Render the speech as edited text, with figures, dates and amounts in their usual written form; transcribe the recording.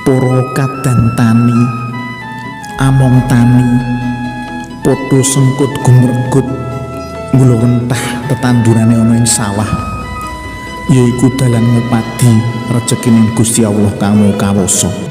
Para kadang tani, among tani padha sengkut gumregut nggulawentah tetandurane ana ing sawah, yaiku dalan ngupadi rejekining Gusti Allah kang Maha Kawasa.